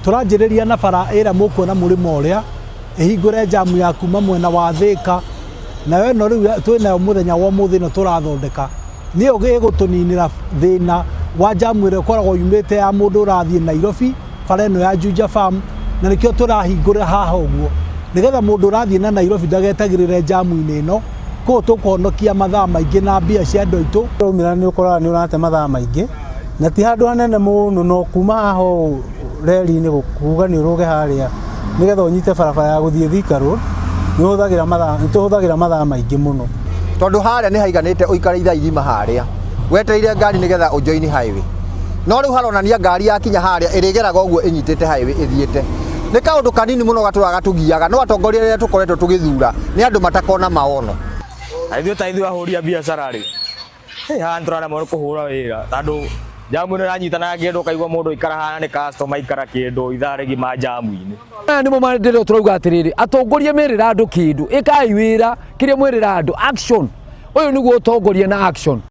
Tũranjĩrĩria na bara ĩrĩa mũkuona mũrĩmo ũrĩa ĩhingũre jamu ya kuma mwena wa Thĩka, nayo ĩno rĩu twĩnayo mũthenya wa ũmũthĩ ĩno tũrathondeka nĩyo ĩgũtũninĩra thĩna wa jamu ĩrĩa ĩkoragwo yumĩte ya mũndũ ũrathiĩ Nairobi, bara ĩno ya Juja Farm, na nĩkĩo tũrahingũra haha ũguo nĩgetha mũndũ ũrathiĩ na Nairobi ndagetagĩrĩre jamu-inĩ ĩno. Koguo tũkũhonokia mathaa maingĩ na mbia cia andũ aitũ. Waumĩra nĩ ũkoraga nĩ ũrate mathaa maingĩ na ti handũ hanene mũno, no kuma haha ũũ reri-inĩ kuga nĩ ũrũge harĩa nĩgetha ũnyite barabara ya gũthiĩ Thika Road, nĩ ũhũthagĩra mathaa, nĩ tũhũthagĩra mathaa maingĩ mũno. Tondũ harĩa nĩ haiganĩte ũikare ithaa igima harĩa wetereire ngari nĩgetha ũjoin highway, no rĩu haronania ngari yakinya harĩa ĩrĩgeraga ũguo ĩnyitĩte highway ĩthiĩte. Nĩ kaũndũ kanini mũno gatũraga gatũgiaga, no atongoria arĩa tũkoretwo tũgĩthura nĩ andũ matakona maono. Na ithuĩ ta ithuĩ ahũri a biacara rĩ, hey, haha nĩtũraremwo nĩ kũhũra wĩra tondũ jamu ĩno ĩranyitana na kĩndũ, ũkaigua mũndũ aikara haha nĩ customer aikara kĩndũ ithaa rĩgima jamu-inĩ. Aya nĩmo maendeleo tũrauga atĩrĩrĩ, atongoria merĩra andũ kĩndũ, ĩkai wĩra kĩrĩa mwerĩra andũ, action. Ũyũ nĩguo ũtongoria na action.